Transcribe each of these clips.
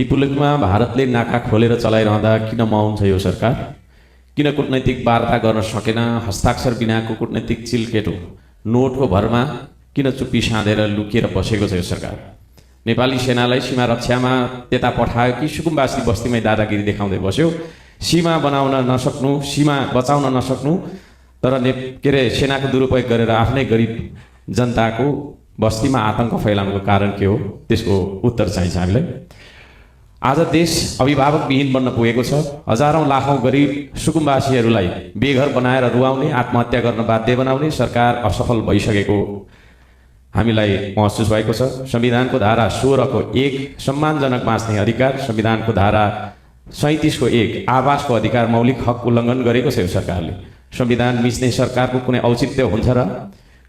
पुलकमा भारतले नाका खोलेर चलाइरहँदा किन मौन छ यो सरकार? किन कूटनैतिक वार्ता गर्न सकेन? हस्ताक्षर बिनाको कूटनैतिक चिल्केटो नोटको भरमा किन चुप्पी साँधेर लुकिएर बसेको छ यो सरकार? नेपाली सेनालाई सीमा रक्षामा त्यता पठायो कि सुकुम्बासी बस्तीमै दादागिरी देखाउँदै बस्यो? सीमा बनाउन नसक्नु, सीमा बचाउन नसक्नु, तर के अरे सेनाको दुरुपयोग गरेर आफ्नै गरिब जनताको बस्तीमा आतंक फैलाउनुको कारण के हो? त्यसको उत्तर चाहिन्छ हामीलाई। आज देश अभिभावकविहीन बन्न पुगेको छ। हजारौं लाखौं गरिब सुकुम्बासीहरूलाई बेघर बनाएर रुवाउने, आत्महत्या गर्न बाध्य बनाउने सरकार असफल भइसकेको हामीलाई महसुस भएको छ। संविधानको धारा 16 को 1 सम्मानजनक बाँच्ने अधिकार, संविधानको धारा 37 को 1 आवासको अधिकार मौलिक हक उल्लङ्घन गरेको छ यो सरकारले। संविधान मिच्ने सरकारको कुनै औचित्य हुन्छ र?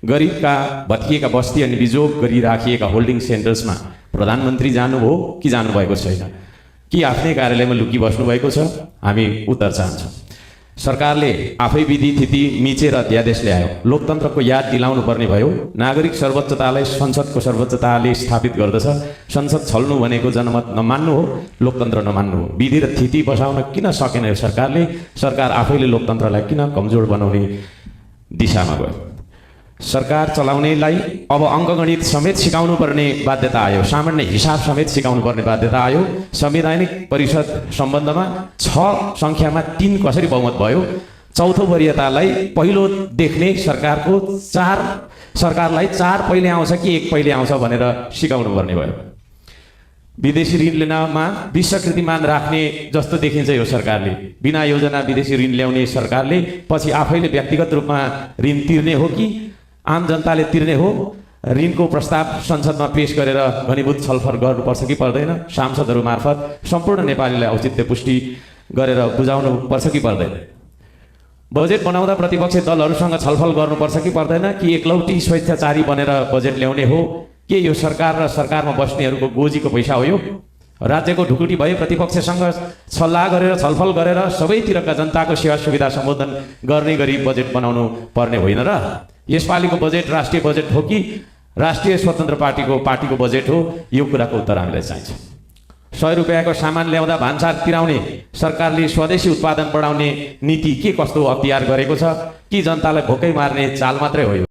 गरिबका भत्किएका बस्ती अनि बिजोग गरिराखिएका होल्डिङ सेन्टर्समा प्रधानमन्त्री जानुभयो कि जानुभएको छैन? कि आफ्नै कार्यालयमा लुकी बस्नु भएको छ? हामी उत्तर चाहन्छौँ। सरकारले आफै विधि थिति मिचेर अध्यादेश ल्यायो। लोकतन्त्रको याद दिलाउनु पर्ने भयो। नागरिक सर्वोच्चतालाई संसदको सर्वोच्चताले स्थापित गर्दछ। संसद छल्नु भनेको जनमत नमान्नु हो, लोकतन्त्र नमान्नु हो। विधि र थिति बसाउन किन सकेन यो सरकारले? सरकार आफैले लोकतन्त्रलाई किन कमजोर बनाउने दिशामा गयो? सरकार चलाउनेलाई अब अङ्कगणित समेत सिकाउनु पर्ने बाध्यता आयो। सामान्य हिसाब समेत सिकाउनु पर्ने बाध्यता आयो। संवैधानिक परिषद सम्बन्धमा 6 सङ्ख्यामा 3 कसरी बहुमत भयो? चौथो वरियतालाई पहिलो देख्ने सरकारलाई 4 पहिले आउँछ कि 1 पहिले आउँछ भनेर सिकाउनु पर्ने भयो। विदेशी ऋण लिनमा विश्वकृतिमान राख्ने जस्तो देखिन्छ यो सरकारले। बिना योजना विदेशी ऋण ल्याउने सरकारले पछि आफैले व्यक्तिगत रूपमा ऋण तिर्ने हो कि आम जनताले तिर्ने हो? ऋणको प्रस्ताव संसदमा पेश गरेर घनीभूत छलफल गर्नुपर्छ कि पर्दैन? सांसदहरू मार्फत सम्पूर्ण नेपालीलाई औचित्य पुष्टि गरेर बुझाउनु पर्छ कि पर्दैन? बजेट बनाउँदा प्रतिपक्ष दलहरूसँग छलफल गर्नुपर्छ कि पर्दैन? कि एकलौटी स्वेच्छाचारी बनेर बजेट ल्याउने हो? के यो सरकार र सरकारमा बस्नेहरूको गोजीको पैसा हो यो? राज्यको ढुकुटी भए प्रतिपक्षसँग सल्लाह गरेर छलफल गरेर सबैतिरका जनताको सेवा सुविधा सम्बोधन गर्ने गरी बजेट बनाउनु पर्ने होइन र? यसपालिको बजेट राष्ट्रिय बजेट हो कि राष्ट्रिय स्वतन्त्र पार्टीको बजेट हो? यो कुराको उत्तर हामीलाई चाहिन्छ। 100 रुपियाँको सामान ल्याउँदा भान्सार तिराउने सरकारले स्वदेशी उत्पादन बढाउने नीति के कस्तो अख्तियार गरेको छ? कि जनतालाई भोकै मार्ने चाल मात्रै हो यो?